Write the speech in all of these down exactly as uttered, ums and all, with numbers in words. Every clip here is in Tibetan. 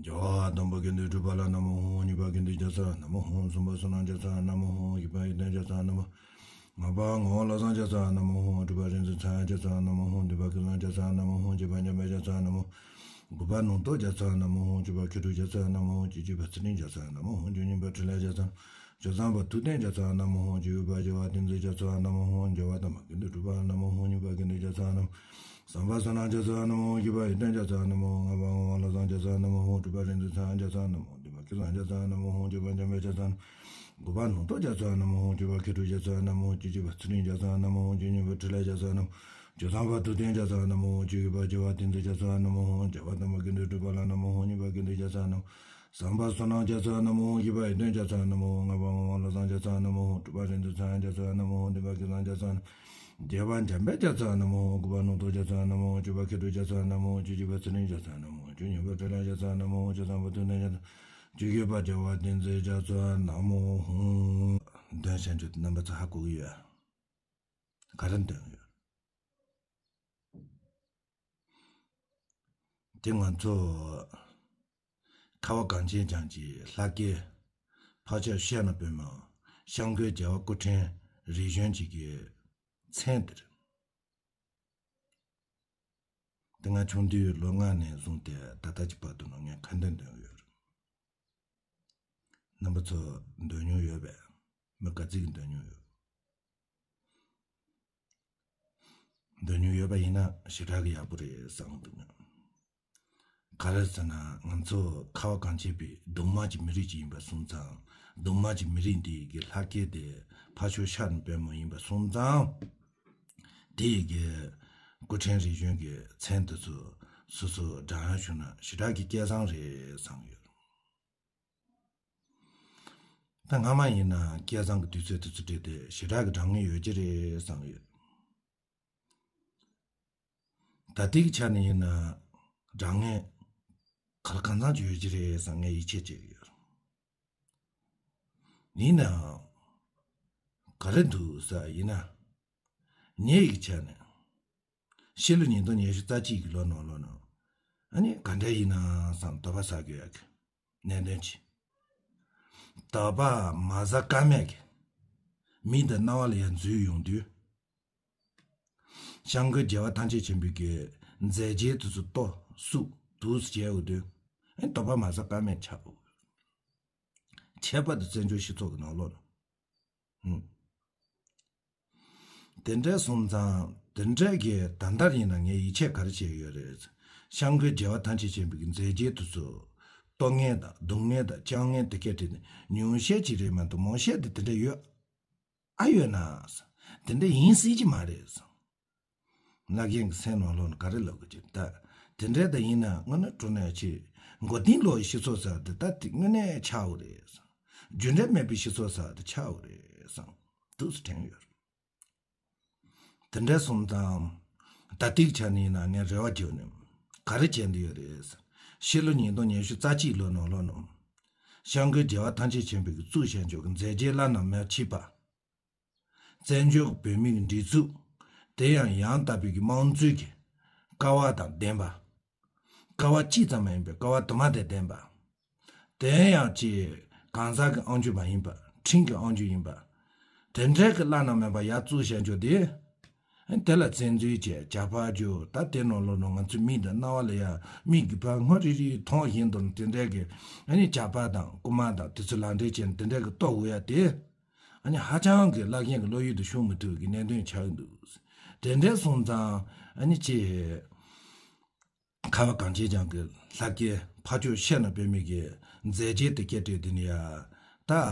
རྒྱལ་བ་དམ་པ་དགེ་འདུན་གྲུབ་པ་ལ་ན་མོ་ཧོ། གཉིས་པ་དགེ་འདུན་རྒྱལ་ཚབ་ལ་ན་མོ་ཧོ། གསུམ་པ་བསོད་ནམས་རྒྱལ་ཚབ་ལ་ན་མོ་ཧོ། བཞི་པ་ཡོན་ཏན་རྒྱལ་ཚབ་ལ་ན་མོ། ལྔ་པ་ངག་དབང་བློ་བཟང་རྒྱལ་ཚབ་ལ་ན་མོ་ཧོ། དྲུག་པ་རིག་འཛིན་ཚངས་དབྱངས་རྒྱལ་ཚབ་ལ་ན་མོ་ཧོ། བདུན་པ་ཀུན་བཟང་རྒྱལ་ཚབ་ལ་ན་མོ་ཧོ། བརྒྱད་པ་འཇམ་དཔལ་རྒྱལ་ཚབ་ལ་ན་མོ། དགུ་པ་ལུང་རྟོགས་རྒྱལ་ཚབ་ལ་ན་མོ་ཧོ། བཅུ་པ་མཁས་གྲུབ་རྒྱལ་ཚབ་ལ་ན་མོ་ཧོ། བཅུ་གཅིག་པ་ཚུལ་ཁྲིམས་རྒྱལ་ཚབ་ལ་ན་མོ་ཧོ། བཅུ་གཉིས་པ་ཕྲིན་ལས་རྒྱལ་ཚབ། བཅུ་གསུམ་པ་ཐུབ་བསྟན་རྒྱལ་ཚབ་ལ་ན་མོ་ཧོ། བཅུ་དགུ་པ་རྒྱལ་བ་བསྟན་འཛིན་རྒྱལ་ཚབ་ལ་ན་མོ་ཧོ། རྒྱལ་བ་དམ་པ་དགེ་འདུན་གྲུབ་པ་ལ་ན་མོ་ཧོ། གཉིས་པ་དགེ་འདུན་རྒྱལ་ཚབ་ལ་ན་མོ། གསུམ་པ་བསོད་ནམས་རྒྱལ་ཚབ་ལ་ན་མོ་ཧོ། བཞི་པ་ཡོན་ཏན་རྒྱལ་ཚབ་ལ་ན་མོ་ཧོ། ལྔ་པ་ངག་དབང་བློ་བཟང་རྒྱལ་ཚབ་ལ་ན་མོ་ཧོ། དྲུག་པ་རིག་འཛིན་ཚངས་དབྱངས་རྒྱལ་ཚབ་ལ་ན་མོ་ཧོ། བདུན་པ་ཀུན་བཟང་རྒྱལ་ཚབ་ལ་ན་མོ་ཧོ། བརྒྱད་པ་འཇམ་དཔལ་རྒྱལ་ཚབ་ལ་ན་མོ། དགུ་པ་ལུང་རྟོགས་རྒྱལ་ཚབ་ལ་ན་མོ་ཧོ། བཅུ་པ་མཁས་གྲུབ་རྒྱལ་ཚབ་ལ་ན་མོ་ཧོ། བཅུ་གཅིག་པ་ཚུལ་ཁྲིམས་རྒྱལ་ཚབ་ལ་ན་མོ་ཧོ། བཅུ་གཉིས་པ་ཕྲིན་ལས་རྒྱལ་ཚབ་ལ་ན་མོ། བཅུ་གསུམ་པ་ཐུབ་བསྟན་རྒྱལ་ཚབ་ལ་ན་མོ་ཧོ། བཅུ་བཞི་པ་རྒྱལ་བ་བསྟན་འཛིན་རྒྱལ་ཚབ་ལ་ན་མོ་ཧོ། རྒྱལ་བ་དམ་པ་དགེ་འདུན་གྲུབ་པ་ལ་ན་མོ་ཧོ། གཉིས་པ་དགེ་འདུན་རྒྱལ་ཚབ་ལ་ན་མོ། གསུམ་པ་བསོད་ནམས་རྒྱལ་ཚབ་ལ་ན་མོ་ཧོ། བཞི་པ་ཡོན་ཏན་རྒྱལ་ཚབ་ལ་ན་མོ་ཧོ། ལྔ་པ་ངག་དབང་བློ་བཟང་རྒྱལ་ཚབ་ལ་ན་མོ་ཧོ། དྲུག་པ་རིག་འཛིན་ཚངས་དབྱངས་རྒྱལ་ཚབ་ལ་ན་མོ་ཧོ། བདུན་པ་ཀུན་བཟང་རྒྱལ་ཚབ་ལ་ན་མོ། བརྒྱད་པ་འཇམ་དཔལ་རྒྱལ་ཚབ་ལ་ན་མོ་ཧོ། དགུ་པ་ལུང་རྟོགས་རྒྱལ་ཚབ་ལ་ན་མོ་ཧོ། བཅུ་པ་མཁས་གྲུབ་རྒྱལ་ཚབ་ལ་ན་མོ་ཧོ། བཅུ་གཅིག་པ་ཚུལ་ཁྲིམས་རྒྱལ་ཚབ་ལ་ན་མོ་ཧོ། བཅུ་གསུམ་པ་ཐུབ་བསྟན་རྒྱལ་ཚབ། བཅུ་བཞི་པ་རྒྱལ་བ་བསྟན་འཛིན་རྒྱལ་ཚབ་ལ་ན་མོ་ཧོ། འདོན་བྱ་རྒྱུ་དེ་རྣམ་པ་ཚོ་ཧ་གོ་གི་ཡོད། ག་རེ་འདོན་ཡོད། དེ་ང་ཚོ་ཁ་བ་གངས་ཅན་ལྗོངས་ཀྱི་ལྷ་སྐལ་འཕགས་མཆོག་ཤེས་རབ་པདྨ་སྐྱབས་མགོན་རྒྱལ་བ་སྐུ་ཕྲེང་རིམ་བྱོན་གཅིག་གི་མཚན་དེ་རེད། དེ་ང་ཆུང་དུས་ལོ་ལྔ་ནས་བཟུང་སྟེ་ད་ལྟ་གི་བར་དུ་ནང་ངས་ཁ་འདོན་འདོན་ཡོད་རེད། རྣམ་པ་ཚོ་འདོན་མྱོང་ཡོད་པས། མི་ག་ཚོད་ཀྱིས་འདོན་མྱོང་ཡོད། འདོན་མྱོང་ཡོད་པ་ཡིན་ན་ཞེ་དྲག་གི་ཡག་པོ་རེད་བསམ་གྱི་འདུག་ག་རེ་ཟེར་ན་ང་ཚོ་ཁ་བ་གངས་ཅན་པའི་གདུང་མ་གི་མི་རིགས་ཅིག་ཡིན་པ་སོང་ཙང་། གདུང་མ་གི་མི་རིགས་འདི་གི་ལྷ་སྐལ་དེ་འཕགས་མཆོག་ཤེས་རབ་པདྨ་ཡིན་པ་སོང་ཙང་། དེ་ཡི་གི་སྐུ་ཕྲེང་རིམ་བྱོན་གྱི་མཚན་དེ་ཚོ་སོ་སོ་སྒྲ་དབྱངས་ཞུ་ན་ཞེ་དྲག་གི་སྐལ་བཟང་རེད་བསམ་ཡོད། ད་སྔ་མ་ཡིན་ན་སྐལ་བཟང་གི་དུས་ཚོད་དེ་ཚོ་བྲིས་ཏེ་ཞེ་དྲག་གི་དྲང་ངེས་ཡོད་ཀྱི་རེད་བསམ་ཡོད། ད་ལྟའི་ཆ་ནས་ཡིན་ན་དྲང་ངེས་ག་ལ་གང་འཚམ་ཅིག་ཡོད་ཀྱི་རེད་བསམ་ངས་ཡིད་ཆེས་བྱེད་ཀྱི་ཡོད། ཡིན་ནའང་ག་རེ་འདུག་ཟེར་ཡིན་ན། ངའི་ཡིད་ཆ་ནས་ཕྱི་ལོ་ཉིས་སྟོང་ཉི་ཤུ་རྩ་གཅིག་གི་ལོ་ནང་ལོགས་ན་ཨ་ནི་ག་འདྲ་ཡིན་ན་བསམ་དོགས་པ་ཟ་དགོས་ཡག་གི་གནད་དོན་ཅིག་དོགས་པ་མ་ཟ་ཀ་མེད་ཀྱི་མིག་དང་རྣ་བ་ལ་ཡར་འཛུལ་ཡོང་དུས། སྐྱབས་མགོན་རྒྱལ་བ་ཐམས་ཅད་མཁྱེན་པའི་གི་མཛད་རྗེས་དེ་ཚོ་ལྟོ་བསུབ་འདུག་སེ་བྱས་འོ་དུས། ཨེ་དོགས་པ་མ་ཟ་ཀ་མེད་ཆགས་འོ། ཁྱད་པར་དུ་བཙན་བྱོལ་སྤྱི་ཚོགས་ཀྱི་ནང་ལོགས་ལ། ཧུམ། དེ་འདྲ་སོང་ཙང་དེ་འདྲ་གི་ད་ལྟར་ཡིན་ན་ངས་ཡིད་ཆེས་ག་རེ་བྱས་ཡོད་རེད། སྐྱབས་མགོན་རྒྱལ་བ་ཐམས་ཅད་མཁྱེན་པའི་གི་མཛད་རྗེས་དེ་ཚོ་ལྟོ་མཁན་དང་སྡུག་བསྔལ་དང་བཅང་མཁན་དེ་སྐད་བྲིས་ནས་ཉུང་ཤས་ཅིག་རེད་མ་གཏོགས་མང་ཤས་དེ་དེ་འདྲ་ཡོད། ཨ་ཡོད་ན། དེ་འདྲ་ཡིན་སྲིད་ཀྱི་མ་རེད། ལག་གཡས་ཀྱི་སེམས་ནང་ལོགས་ནས་ག་རེ་ལབ་དགོས་ཀྱི་ད། དེ་འདྲ་ད་ཡིན་ན་དངོས་གནས་དྲང་གནས་ཆེ། མགོ་རྟིང་སློག་ཡི་སྤྱི་ཚོགས་ཟེར་དེ་ད་དེ་དངོས་གནས་ཆགས་འོ་རེད། རྒྱུ་འབྲས་མེད་པའི་སྤྱི་ཚོགས་ཟེར་དེ་ཆགས་འོ་རེད་བསམ། འདུག་སེ་དྲན་ཡོད། དེ་འདྲ་སོང་ཙང་། ད་ལྟའི་ཆ་ནས་ཡིན་ན་ངས་རེ་བ་བརྒྱབ་ནས་ག་རེ་བྱེད་འདོད་ཡོད་རེད། ཕྱི་ལོ་ཉིས་སྟོང་ཉི་ཤུ་རྩ་གཅིག་ལོ་ནང་ལོགས་ནང་། སྐྱབས་མགོན་རྒྱལ་བ་ཐམས་ཅད་མཁྱེན་པའི་གི་གཙུག་བྱང་ཆུབ་ཀྱི་མཛད་རྗེས་བླ་ན་མེད་པ་མཆིས་པ། བཙན་བྱོལ་བོད་མིའི་སྒྲིག་འཛུགས། དེ་ཡང་ཡང་དག་པའི་གི་དམངས་གཙོའི་གི་ཀ་བ་དང་ལྡན་པ། ཀ་བ་གཅིག་ཙམ་མ་ཡིན་པའི་ཀ་བ་དུ་མ་དང་ལྡན་པ། དེ་ཡང་ཅིག་གང་ཟག་གི་དབང་སྒྱུར་མ་ཡིན་པ་ཁྲིམས་ཀྱི་དབང་སྒྱུར་ཡིན་པ། དེ་འདྲའི་གི་བླ་ན་མེད་པ་ཡར་བཙུགས་བྱས་འཇོག་དེ། དེ་ལ་བཙན་འཛུལ་བྱས་ཇག་པ་རྒྱུག་ད་དེ་ནང་ལོགས་ནང་ང་ཚོའི་མིག་དང་རྣ་བ་ལ་ཡ་མིག་གི་ཕར་སྔོ་རིལ་རིལ་མཐོང་བཞིན་དུ་དེ་འདྲའི་གི་ཨ་ནི་ཇག་པ་དང་རྐུ་མ་དང་དེ་ཚོ་ལག་འབྲེལ་བྱས་ནས་དེ་འདྲའི་གི་གཏོར་འོ་ཡ་དེ། ཨ་ནི་ཧ་ཅང་གི་བླ་རྒན་གི་བློ་ཡུལ་དུ་ཤོང་མི་ཐུབ་གི་གནད་དོན་ཆགས་ཀྱི་འདུག་དེ་འདྲའི་སོང་ཙང་ཨ་ནི་ཅི། ཁ་བ་གངས་ཅན་ལྗོངས་ཀྱི་ལྷ་སྐལ་འཕགས་མཆོག་ཤེས་རབ་པདྨའི་གི་མཛད་རྗེས་དེ་སྐད་བྲིས་དེ་ནི་ཡ། ད།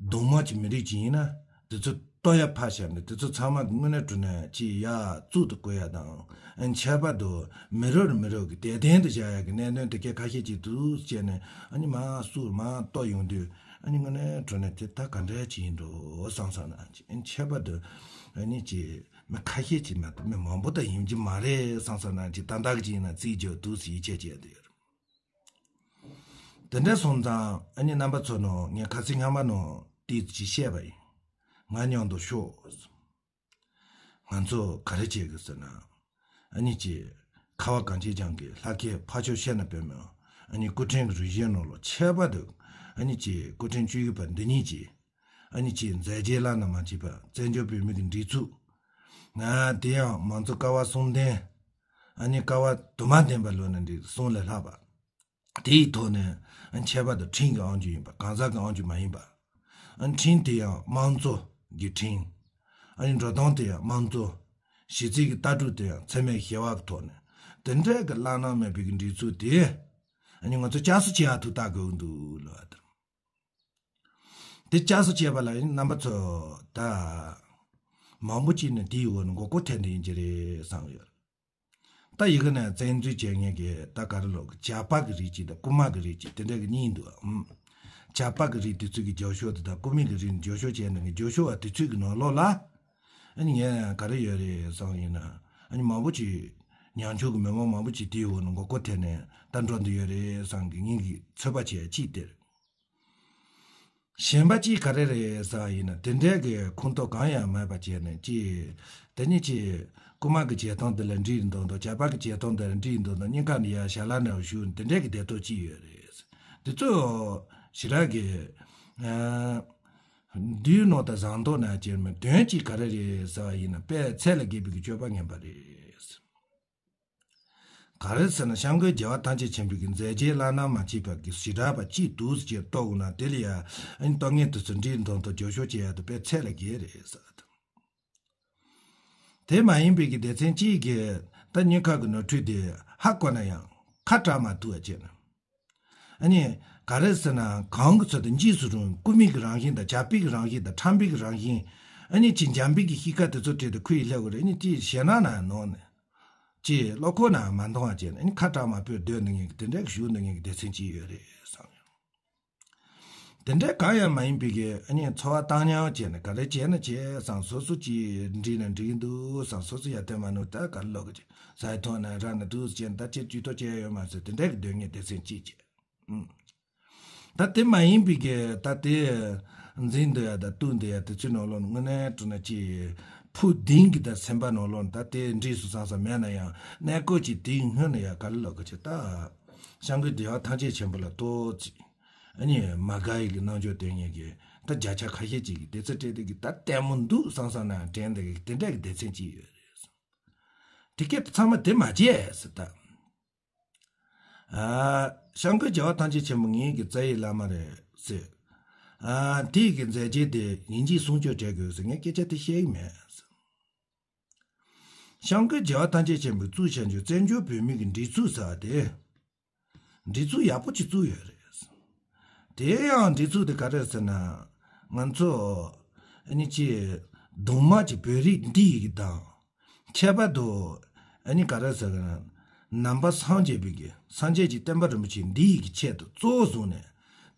གདུང་མ་གི་མི་རིགས་ཅིག་ཡིན་ན། དེ་ཚོ་ལྟོ་ཡ་ཕར་བཞག་ནས་དེ་ཚོ་ཚང་མ་དངོས་གནས་དྲང་གནས་ཅིག་ཡ་བཙུགས་ཏུ་བཀོད་ཡ་དང་། ཨ་ནི་ཁྱད་པར་དུ་མི་རབས་རེ་མི་རབས་ཀྱི་དད་རྟེན་དུ་བཞག་ཡ་གི་གནད་དོན་དེ་གའི་ཁ་ཤས་ཅིག་འདུག་བྱས་ནས་ཨ་ནི་མར་བསུབ་མར་གཏོར་ཡོང་དུས་ཨ་ནི་དངོས་གནས་དྲང་གནས་དེ་ད་ག་འདྲ་ཅིག་ཡིན་འགྲོ་བསམ་བསམ་ན་ཅིག་ཨ་ནི་ཁྱད་པར་དུ་ཨ་ནི་ཅིག་མི་ཁ་ཤས་ཅིག་མ་གཏོགས་མི་མང་པོ་ད་ཡིན་གྱི་མ་རེད་བསམ་བསམ་ན་ཅིག་ཏག་ཏག་ཅིག་ཡིན་ན་རྩིས་རྒྱག་འདུག་ཟེར་ཡིད་ཆེས་བྱས་ཏེ་ཡོད་རེད། དེ་འདྲ་སོང་ཙང་ཨ་ནི་རྣམ་པ་ཚོ་ནང་ངས་ཁ་སང་སྔ་མ་ནང་ཏོག་ཙམ་ཅིག་བཤད་པ་ཡིན། ང་མཉམ་དུ་ཤོག་ང་ཚོ་ག་རེ་བྱེད་དགོས་ཟེར་ན། ཨ་ནི་ཅིག་ཁ་བ་གངས་ཅན་ལྗོངས་ཀྱི་ལྷ་སྐལ་འཕགས་མཆོག་ཤེས་རྣམ་པདྨོ། ཨ་ནི་སྐུ་ཕྲེང་གི་རིམ་བྱོན་ནང་ལོགས་ཁྱད་པར་དུ་ཨ་ནི་ཅིག་སྐུ་ཕྲེང་བཅུ་བཞི་པ་འདི་ཉིད་ཀྱིས་ཨ་ནི་ཅིག་མཛད་རྗེས་བླ་ན་མ་མཆིས་པ་བཙན་བྱོལ་བོད་མི་གི་སྒྲིག་འཛུགས། ང་དེ་ཡང་མང་གཙོ་ཀ་བ་གསུམ་ལྡན། ཨ་ནི་ཀ་བ་དུ་མ་ལྡན་པ་ལོ་ན་འདི་གསུམ་ལས་ལྷག་པ། དེའི་ཐོག་ནས་ཨ་ནི་ཁྱད་པར་དུ་ཁྲིམས་ཀྱི་དབང་སྒྱུར་ཡིན་པ། གང་ཟག་གི་དབང་སྒྱུར་མ་ཡིན་པ། ཨ་ནི་ཁྲིམས་དེ་ཡང་དམངས་གཙོ་གི་ཁྲིམས། ཨ་ནི་འགྲོ་སྟངས་དེ་ཡང་དམངས་གཙོ། གཞི་རྩའི་གི་ལྟ་གྲུབ་དེ་ཡང་འཚེ་མེད་ཞི་བ་གི་ཐོག་ནས་དེ་འདྲའི་གི་བླ་ན་མེད་པའི་གི་སྒྲིག་འཛུགས་དེ་ཨ་ནི་ང་ཚོ་བསྐྱར་གསོ་བྱེད་ཡག་ཐུགས་ཐག་དགོས་ཀྱི་འདུག་ལབ་པ་དང་། དེ་བསྐྱར་གསོ་བྱས་པ་ལ་ཡིན་རྣམ་པ་ཚོ་ད་མང་པོ་ཅིག་ནས་དེའི་འོག་ནས་མགོ་སྐོར་ཐེབས་འདི་ཡིན་གྱི་རེད་བསམ་ཡོད། ད་ཡི་གེ་ནས་བཙན་འཛུལ་བྱེད་མཁན་གྱི་ད་ག་རེ་ལོ་ཇག་པ་གི་རིགས་ཅིག་དང་རྐུན་མ་གི་རིགས་ཅིག་དེ་འདྲ་གི་གཉིས་འདུག་ཨ། ཇག་པ་གི་རིགས་དེ་ཚོ་གི་རྒྱབ་སྐྱོར་དེ་དང་རྐུན་མ་གི་རིགས་རྒྱབ་སྐྱོར་བྱས་ནས་རྒྱབ་སྐྱོར་བ་དེ་ཚོ་གི་ནང་ལོགས་ལ་ཨ་ནི་ངས་ག་རེ་ཡོད་རེད་བསམ་ཡིན་ན། ཨ་ནི་མང་པོ་ཅིག་ཉམ་ཆུང་གི་མི་མང་མང་པོ་ཅིག་དེའི་འོག་ནས་མགོ་སྐོར་ཐེབས་ནས་ད་འགྲོ་འདི་ཡོད་རེད་བསམ་གི་ངེད་ཀྱི་ཚོད་དཔག་བྱས་ཅིག་དེར། གཞན་པ་གཅིག་ག་རེ་རེད་ཟེར་བ་ཡིན་ན་དེ་འདྲའི་གི་ཁུངས་གཏུགས་གང་ཡང་མེད་པ་བྱས་ནས་ཅི། དེ་ཉིད་ཀྱི་རྐུན་མ་གི་བྱེད་སྟངས་འདི་ལ་འགྲིག་འདུག་འདུག་ཇག་པ་གི་བྱེད་སྟངས་འདི་ལ་འགྲིག་འདུག་འདུག་སྙིང་ཁ་ནས་ཡར་ཞལ་ལག་ནས་ཞུ་དེ་འདྲའི་གི་བདེ་ཐོག་ཅིག་ཡོད་རེད། འདི་ཚོ་ཞི་རག་གི་ཨ་འདུས་ནོ་དང་བཟང་མདོག་ན་ཅེར་མ་དོན་གཅིག་ག་རེ་རེད་ཟེར་བ་ཡིན་ན་དཔེ་ཚད་ལས་བརྒལ་བའི་གི་སྤྱོད་པ་ངན་པ་རེད། ག་རེ་ཟེར་ན་སྐྱབས་མགོན་རྒྱལ་བ་ཐམས་ཅད་མཁྱེན་པའི་གི་མཛད་རྗེས་བླ་ན་མ་མཆིས་པ་གི་ཞི་དྲག་པ་གཅིག་འདུག་ཅེས་རྟོགས་དགོས་ན་དེ་ལ་ཡ་ཨ་ནི་ལྟ་ངན་དེ་ཚོ་འགྲིག་མདོག་མདོག་རྒྱབ་སྐྱོར་བྱེད་ཡ་དེ་དཔེ་ཚད་ལས་བརྒལ་རེད་ཟེར། དེ་མ་ཡིན་པའི་གི་སྡེ་ཚན་གཅིག་གིས་ད་སྙིང་ཁ་གི་ནོར་འཁྲུལ་དེ་ཧ་གོ་ན་ཡང་ཁ་གྲག་མ་ཐུབ་པ་བྱས་ན། ཨ་ནི་ག་རེ་ཟེར་ན་གང་གི་ཚོད་དུ་འཇིགས་སུ་རུང་རྐུན་མའི་གི་རང་བཞིན་དང་ཇག་པའི་གི་རང་བཞིན་དང་ཁྲམ་པའི་གི་རང་བཞིན། ཨ་ནི་ཅི་འཇམ་པའི་གི་གཤིས་ཀ་དེ་ཚོ་སྤྲད་དེ་ཁོ་ཡི་སླེབས་དགོས་རེད། ཨ་ནི་ཅི་ཞེད་སྣང་ན་ནོར་ནས་ཅི་བློ་ཁོག་ན་མ་འདང་བ་བྱས་ནས་ཨ་ནི་ཁ་གྲག་མ་ཕོད་སྡོད་འདི་ངེད་ཀྱི་དེ་འདྲའི་གི་ཞུ་འདི་ངེད་ཀྱི་སྡེ་ཚན་ཅིག་ཡོད་རེད་བསམ་ཡོང་། དེ་འདྲའི་གང་ཡང་མ་ཡིན་པའི་གི་ཨ་ནི་འཚོ་བ་བཏང་སྙོམས་བྱས་ནས་ག་རེ་བྱས་ན་བྱས་བསམ། སོ་སོ་ཅི་འགྲིག་ན་འགྲིག་གི་འདུག་བསམ། སོ་སོ་ཡ་དེ་མ་ནུ་ད་ག་རེ་ལོག་གི་ཅི་ཟ་ཡི་ཐོག་ན་ར་ན་འདུག་བྱས་ད་ཅི་ཇུས་གཏོགས་བྱས་ཡོད་མ་ཟེར་དེ་འདྲའི་གི་སྡོད་ངེད་སྡེ་ཚན་ཅིག་བྱས། ད་དེ་མ་ཡིན་པའི་གི་ད་དེ་འཛིན་འདོད་ཡ་ད་ལྟོས་འདོད་ཡ་དེ་ཚོའི་ནང་ལོགས་ནས་དངོས་གནས་དྲང་གནས་ཀྱི་ཕུགས་གཏིང་གི་ད་སེམས་པ་ནང་ལོགས་ནས་ད་དེ་འགྲིག་སོང་བསམ་བསམ་མེད་ན་ཡང་གནས་སྐབས་ཀྱི་དེའི་སྔོན་ལ་ཡ་ག་རེ་ལབ་གི་ཆེ་ད་སྐྱབས་མགོན་རྒྱལ་བ་ཐམས་ཅད་མཁྱེན་པ་ལ་ཏོག་ཙམ་ཨ་ནི་མ་དགའ་ཡི་གི་རྣམ་འགྱུར་སྟོན་མཁན་གྱི་ད་བརྒྱ་ཆ་ཁ་ཤས་ཅིག་གིས་དེ་ཚོ་སྤྲད་དེ་གི་ད་ལྟད་མོ་འདུག་བསམ་བསམ་ན་དྲན་དེ་གི་དེ་འདྲ་གི་སྡེ་ཚན་ཅིག་ཡོད་རེད། དེ་སྐད་ཚང་མ་དེ་མ་བྱས་ཟེར་ད། ཨ། སྐྱབས་མགོན་རྒྱལ་བ་ཐམས་ཅད་མཁྱེན་པ་ངེད་ཀྱི་རྩ་ཡི་བླ་མ་རེད་ཟེར། ཨ། དེའི་གི་མཛད་རྗེས་དེ་ཡིན་གཅིག་གསུང་ཆོས་བྱེད་དགོས་ཟེར་ངས་སྐད་ཆ་དེ་བཤད་ཀྱི་མེད་ཟེར། སྐྱབས་མགོན་རྒྱལ་བ་ཐམས་ཅད་མཁྱེན་པའི་གཙུག་བྱང་ཆུབ་བཙན་བྱོལ་བོད་མི་གི་སྒྲིག་འཛུགས་ཟེར་བ་དེ། སྒྲིག་འཛུགས་ཡག་པོ་ཅིག་བཙུགས་ཡོད་རེད། དེ་ཡང་སྒྲིག་འཛུགས་དེ་ག་རེ་ཟེར་ན། ང་ཚོ་ཨ་ནི་ཅི་གདུང་མ་ཅིག་བོད་རིགས་འདི་ཡི་གི་དང་། ཁྱད་པར་དུ་ཨ་ནི་ག་རེ་ཟེར་ན། ནང་པ་སངས་རྒྱས་པའི་གི་སངས་རྒྱས་ཀྱི་བསྟན་པ་རིན་པོ་ཆེ་འདི་ཡི་གི་ཆེད་དུ་གཙོ་བོ་བཟུང་ནས།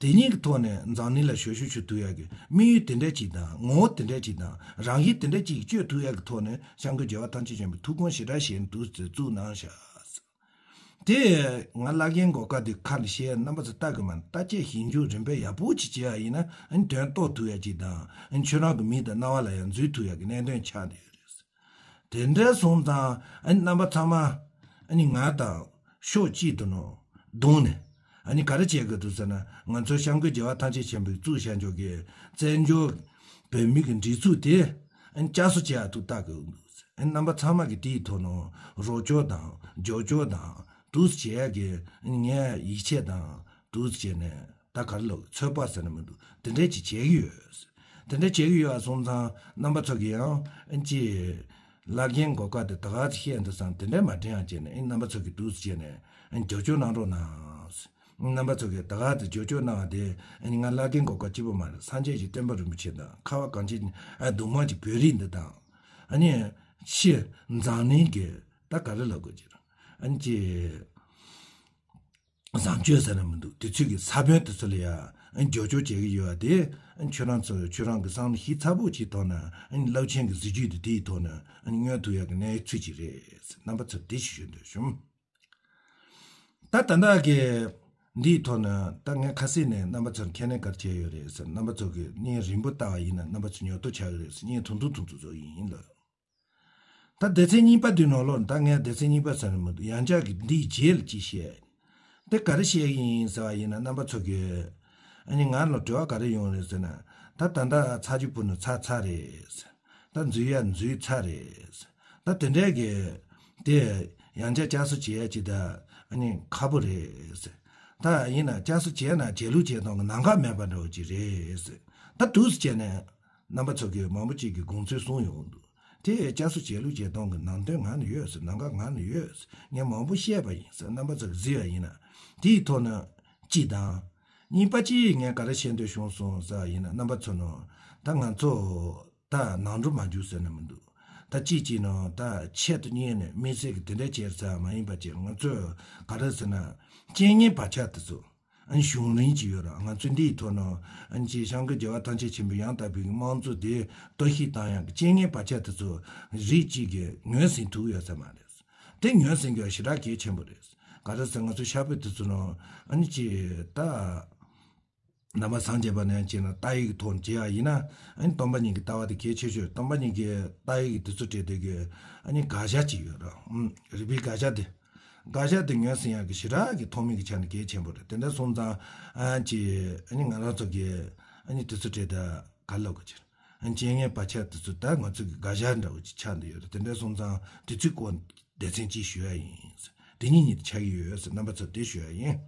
དེ་ཉིད་ཀྱི་ཐོག་ནས་འཛམ་གླིང་ལ་ཞབས་ཞུ་ཞུ་ཐུབ་ཡག་གི་དམིགས་ཡུལ་དེ་འདྲ་ཅིག་དང་ངོ་བོ་དེ་འདྲ་ཅིག་དང་རང་བཞིན་དེ་འདྲ་ཅིག་སྤྱོད་ཐུབ་ཡག་གི་ཐོག་ནས་སྐྱབས་མགོན་རྒྱལ་བ་ཐམས་ཅད་མཁྱེན་པའི་ཐུགས་དགོངས་ཞེ་དྲག་བཞེས་འདུག་ཟེར་བཙུགས་གནང་ཤག་དེ་ང་བླ་རྒན་མགོ་དཀར་དེ་ཁ་ལ་བཤད་རྣམ་པ་ཚོ་ལྟ་གི་མ་ལྟ་དཔྱད་ཞིབ་འཇུག་རིམ་པས་ཡག་པོ་ཅིག་བྱས་པ་ཡིན་ན་ཨ་ནི་དོན་རྟོགས་ཐུབ་ཡག་ཅིག་དང་ཨ་ནི་ཁྱོད་རང་གི་མིག་དང་རྣ་བ་ལ་ཡང་འཛུལ་ཐུབ་ཡག་གི་གནད་དོན་ཆགས་བསྡད་ཡོད་རེད། དེ་འདྲ་སོང་ཙང་ཨ་ནི་རྣམ་པ་ཚང་མ་ཨ་ནི་ང་དང་ཕྱོགས་གཅིག་ཏུ་ནོ་བསྡོངས་ནས་ཨ་ནི་ག་རེ་བྱེད་དགོས་འདུག་ཟེར་ན་ང་ཚོ་སྐྱབས་མགོན་རྒྱལ་བ་ཐམས་ཅད་མཁྱེན་པའི་གཙུག་བྱང་ཆུབ་ཀྱི་བཙན་བྱོལ་བོད་མི་གི་སྒྲིག་འཛུགས་དེ་ཨ་ནི་བསྐྱར་གསོ་བྱེད་ཡག་ཐུགས་བརྟག་དགོས་འདུག་ཟེར། ཨ་ནི་རྣམ་པ་ཚང་མ་གི་དེའི་ཐོག་ནས་རོགས་སྐྱོར་དང་རྒྱབ་སྐྱོར་དང་འདུག་སེ་བྱེད་ཡག་གི་ཨ་ནི་ངས་ཡིད་ཆེས་དང་འདུག་སེ་བྱས་ནས་ད་ག་རེ་ལབ་ཚོད་དཔག་ཟེར་ན་མི་འདུག་དེ་འདྲས་ཅིག་བྱེད་ཀྱི་ཡོད། དེ་འདྲས་བྱེད་ཀྱི་ཡོད་པ་སོང་ཙང་རྣམ་པ་ཚོ་གིས་ཡང་ཨ་ནི་ཅི། བླ་རྒན་མགོ་དཀར་དེ་ད་ག་ཚོད་བཤད་འདུག་བསམ་དེ་འདྲས་མ་དྲན་ཡང་བྱས་ནས་ཨ་ནི་རྣམ་པ་ཚོ་གིས་འདུག་སེ་བྱས་ནས་ཨ་ནི་རྒྱབ་སྐྱོར་གནང་རོགས་གནང་། རྣམ་པ་ཚོ་གིས་ད་ག་ཚོད་རྒྱབ་སྐྱོར་གནང་བ་དེ་ཨ་ནི་ང་བླ་རྒན་མགོ་དཀར་གཅིག་པུ་མ་རེད། སངས་རྒྱས་ཀྱི་བསྟན་པ་རིན་པོ་ཆེ་དང་ཁ་བ་གངས་ཅན་གདུང་མ་གི་བོད་རིགས་འདི་དང་ཨ་ནི་ཕྱི་འཛམ་གླིང་གི་ད་ག་རེ་ལབ་དགོས་ཀྱི་རེད། ཨ་ནི་ཅི། བཟང་སྤྱོད་ཟེར་ན་མི་འདུག་དེ་ཚོས་ཀྱི་ས་བོན་དེ་ཚོ་ལ་ཡ་ཨ་ནི་རྒྱབ་སྐྱོར་བྱེད་ཀྱི་ཡོད་པ་དེ་ཨ་ནི་ཁྱོད་རང་ཚོ་ཁྱོད་རང་གི་བསམ་བློ་ཞིབ་ཚགས་པོ་ཅིག་ཐོག་ནས་ཨ་ནི་རླབས་ཆེན་གྱི་གཟི་བརྗིད་དེ་དེའི་ཐོག་ནས་ཨ་ནི་མངོན་ཐུབ་ཡག་གི་གནས་ཚུལ་ཅིག་རེད། རྣམ་པ་ཚོ་དེ་ཞུ་ཞུ་འདོད་བྱུང་། ད་ད་ལྟ་གི་འདིའི་ཐོག་ནས་ད་ངས་ཁ་སང་ནས་རྣམ་པ་ཚོར་ཁས་ལེན་ག་རེ་བྱས་ཡོད་རེད་ཟེར། རྣམ་པ་ཚོ་གི་བརྙན་རིང་པོ་ལྟ་བ་ཡིན་ན་རྣམ་པ་ཚོ་ཉོབ་ཏོ་ཆགས་ཀྱི་རེད་ཟེར། བརྙན་ཐུང་ཐུང་ཐུང་ཐུང་བཟོ་ཡིན་ལ། ད་སྡེ་ཚན་གཉིས་པ་དེ་ནང་ལོགས་ད་ངས་སྡེ་ཚན་གཉིས་པ་ཟེར་ནས་མི་འདུག་ཡང་བསྐྱར་གྱི་འདིའི་རྗེས་ལ་ཅི་བཤད། དེ་ག་རེ་བཤད་ཀྱི་ཡིན་ཟེར་བ་ཡིན་ན། རྣམ་པ་ཚོ་གིས་ཨ་ནི་ང་ལ་དྲི་བ་ག་རེ་ཡོང་རེད་ཟེར་ན། ད་ད་ལྟ་ཚ་རྒྱུ་སྤུ་ནི་ཚ་ཚ་རེད། ད་འཛུལ་ཡ་འཛུལ་ཚ་རེད། ད་དེ་འདྲའི་གི་དེ་ཡང་བསྐྱར་བསྐྱར་གསོ་བྱེད་ཡ་ཅིག་ད་ཨ་ནི་ཁག་པོ་རེད། ད་ཡིན་ན་བསྐྱར་གསོ་བྱས་ན་བྱས་ལུགས་བྱས་སྟངས་ཀྱི་ལམ་ཁ་མེད་པ་འདྲ་བོ་ཅིག་རེད། ད་འདུག་སེ་བྱས་ནས་རྣམ་པ་ཚོ་གིས་མང་པོ་ཅིག་གིས་དགོངས་ཚུལ་གསུངས་ཡོང་གི་འདུག་དེ་བསྐྱར་གསོ་བྱས་ལུགས་བྱས་སྟངས་ཀྱི་ནང་དོན་ང་ལ་ཡོད་ཟེར། ལམ་ཁ་ང་ལ་ཡོད་ཟེར། ངས་མང་པོ་བཤད་པ་ཡིན་ཟེར། རྣམ་པ་ཚོ་གིས་གཟིགས་པ་ཡིན་ན། དེའི་ཐོག་ནས་གཅིག་དང་། གཉིས་པ་གཅིག་ངས་ག་རེ་བཤད་འདོད་བྱུང་སོང་ཟེར་བ་ཡིན་ན། རྣམ་པ་ཚོ་ནང་ད་ང་ཚོ་ད་ནང་འགྲོ་མ་འཇུག་ཟེར་ནི་མི་འདུག་ད་གཅིག་གཅིག་ནང་ད་ཆེད་དུ་གཉེར་ནས་དམིགས་བསལ་གྱི་དེ་འདྲ་བྱས་ཟེར་བ་མ་ཡིན་པ་བྱས། ང་ཚོས་ག་རེ་ཟེར་ན། རྐྱེན་ངན་བར་ཆད་དེ་ཚོ། ཨ་ནི་བྱུང་རིམ་ཅིག་ཡོད་ར། ང་ཚོས་འདིའི་ཐོག་ནས་ཨ་ནི་ཅིག་སྐྱབས་མགོན་རྒྱལ་བ་ཐམས་ཅད་མཁྱེན་པའི་ཡང་དག་པའི་དམངས་གཙོ་དེ་གཏོར་བཤིག་བཏང་ཡག་གི་རྐྱེན་ངན་བར་ཆད་དེ་ཚོ་རིགས་གཅིག་གིས་ངོས་ཟིན་ཐུབ་ཡོད་ས་མ་རེད། དེ་ངོས་ཟིན་དགོས་ཞེ་དྲག་གལ་ཆེན་པོ་རེད། ག་རེ་ཟེར་ན། ང་ཚོ་ཤར་བོད་དེ་ཚོ་ནང་ཨ་ནི་ཅིག་ད་ནང་པ་སངས་རྒྱས་པ་ནས་ཅིག་ན་ལྟ་བའི་གི་ཐོག་བྱས་པ་ཡིན་ན། ཨ་ནི་སྟོན་པ་ཉིད་ཀྱི་ལྟ་བ་དེ་གལ་ཆེ་ཤོས། སྟོན་པ་ཉིད་ཀྱི་ལྟ་བའི་གི་དེ་ཚོ་འབྲེལ་དེ་གི་ཨ་ནི་དགག་བྱ་ཅིག་ཡོད་ར། ཨུམ། རིགས་པའི་དགག་བྱ་དེ། དགག་བྱ་དེ་ངོས་ཟིན་ཡག་གི་ཞེ་དྲག་གི་ཐོག་མའི་གི་ཆ་ནས་གལ་ཆེན་པོ་རེད། དེ་འདྲ་སོང་ཙང་ཨ་ཅེ་ཨ་ནི་ང་རང་ཚོ་གི་ཨ་ནི་དེ་ཚོ་གྲས་ད་ག་ལབ་དགོས་ཀྱི་རེད། ཨ་ནི་རྐྱེན་ངན་བར་ཆད་དེ་ཚོ་ད་ང་ཚོ་གི་དགག་བྱ་འདྲ་བོ་ཅིག་ཆགས་བསྡད་ཡོད་རེད། དེ་འདྲ་སོང་ཙང་དེ་ཚོའི་སྐོར་སྡེ་ཚན་གཅིག་ཞུ་ཡ་ཡིན། དེ་གཉིས་གཉིས་དེ་ཆགས་ཀྱི་ཡོད་ཟེར། རྣམ་པ་ཚོ་དེ་ཞུ་ཡ་ཡིན།